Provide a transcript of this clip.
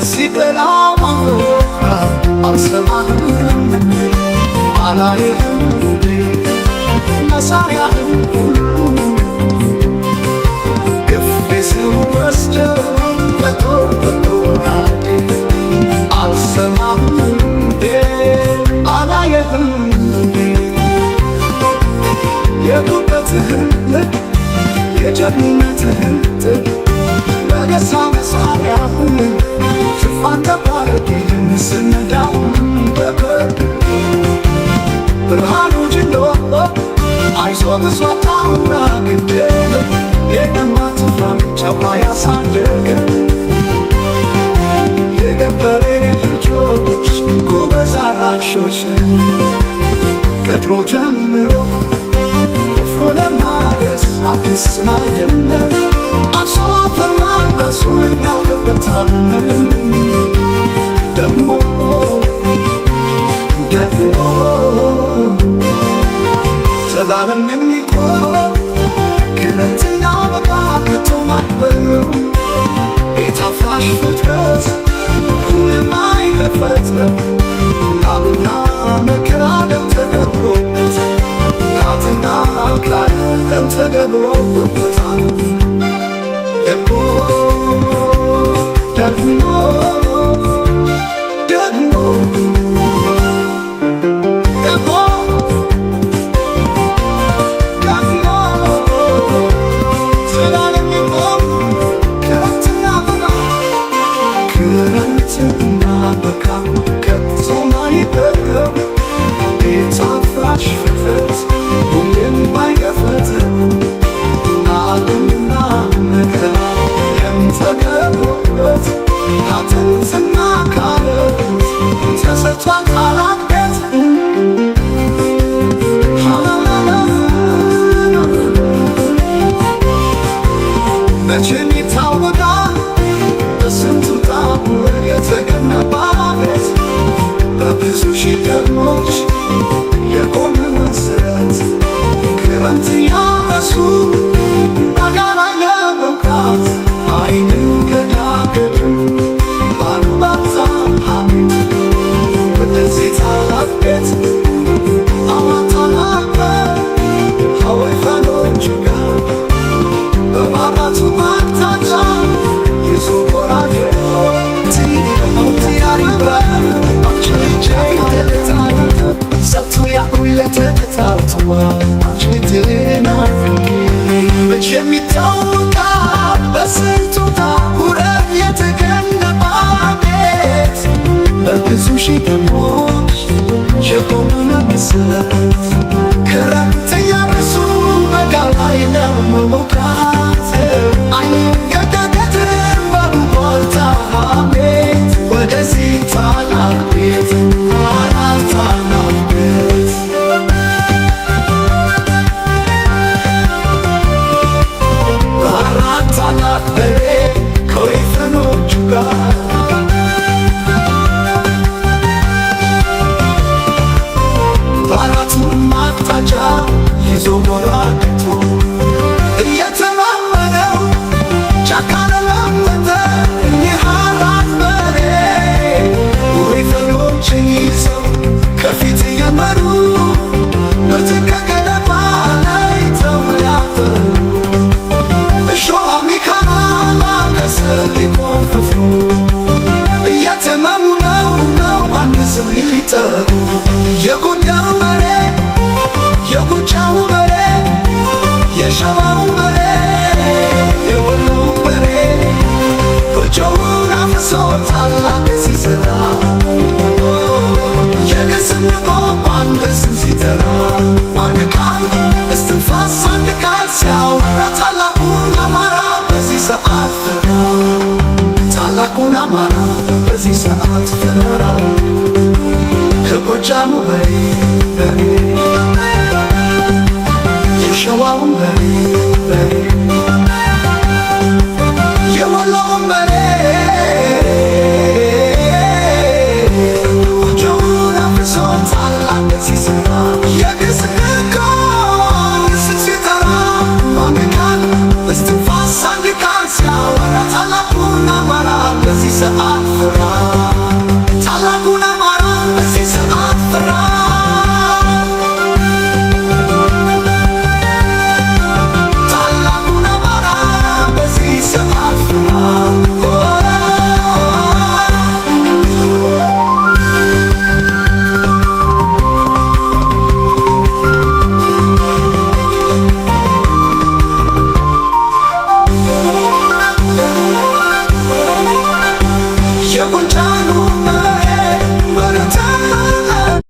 ሲበላ አልሰማህም አላየህም መሳሪያህን ሁሉ ግፍ ወስደው በጦር በጎራዴ። አልሰማህም እንዴ? አላየህም እንዴ? የጉልበትህን ልክ፣ የጀግንነትህን ጥግ፣ በገዛ መሳሪያህን ሽፋን ተባረኪህን ስንዳው በክብ ብርሃኑ ጅሎ አይዞ ብዙ አታውራ ግድል የለማትፍራ ጨዋ ያሳደገ የገበሬ ልጆች ጎበዝ አራሾች ከድሮ ጀምሮ ቆፍሮ ለማረስ አዲስ አይደለም። አርሶ አፈር ማረሱ ያውቅበታል። ደግሞ ደግሞ ዘላለም የሚቆም ክረምትና በጋ ከቶ ማይበግረው ቤት አፍራሽ ፍጥረት የማይፈጥረው ላብና መከራ ደም ተገብሮበት ላትና አካል ደም ተገብሮበታል። ደግሞ ደግሞ ደግሞ ደግሞ ደግሞ ዘላለም የሚቆም ክረምትና በጋ፣ ክረምትና በጋ ከቶ ማይበግረው ቤት አፍራሽ ፍጥረት ሁሌም ባይገፈትር ላብና መከራ ደም ተገብሮበት አጥንትና ካለት ተሰርቷል ታላቅ ቤት። መቼም ይታወቃል በስንቱ ታምር የተገነባ ቤት፣ በብዙ ሺህ ደሞች የቆመ መሰረት ክረምት ያመሱ በጋ ላይ ለመውጣት አይንገዳገድም ባሉባልታ ሐሜት። ወደዚህ ታላቅ ቤት አዋጣናበ ከወይፈኖቹ ጋር በአራቱ አቅጣጫ ይዞ ጎራዴ። መቼም ይታወቃል በስንቱ ታምር የተገነባ ቤት፣ በብዙ ሺህ ደሞች የቆመ መሰረት ክረምት እያረሱ በጋ ላይ ለመውጣት አይንገዳገድም ባሉባልታ ሐሜት። ወደዚህ ታላቅ ቤት አራት ታላቅ ቤት አራት ታላቅ በሬ ከወይፈኖቹ ጋር በአራቱም አቅጣጫ ይዞ ጎራዴቶ እየተማመነው ጫካ ለለመጠ እኒህ አራት በሬ ወይፈኖችን ይዘው ከፊት እየመሩ በተከገለባ ላይ ተውያፈሩ እሾህ አሜከላ ከስር ሊቆፍሩ እየተመሙ ነው ነው አንድ ስም ሊጠሩ የጎንደሩ በሬ፣ የጎጃሙ በሬ፣ የሸዋው በሬ፣ የወሎው በሬ ጎጆውን አፍርሶ ታላቅ ሲሰራ የግስም አንድ ስም ሲጠራ አንድ ቃል እስትንፋስ አንድ ቃል ሲያወራ ታላቁን አማራ በዚህ ሰዓት ፈራ፣ ታላቁን አማራ በዚህ ሰዓት ፈራ። ከጎጃሙ በሬ በሬ፣ የሸዋውን በሬ በሬ፣ የወሎውን በሬ ጎጆውን አፍርሶ ታላቅ ሲሰራ የግዕዝ ስም ሲጠራ አንድ ቃል እስትንፋስ አንድ ቃል ሲያወራ ታላቁን አማራ በዚህ ሰዓት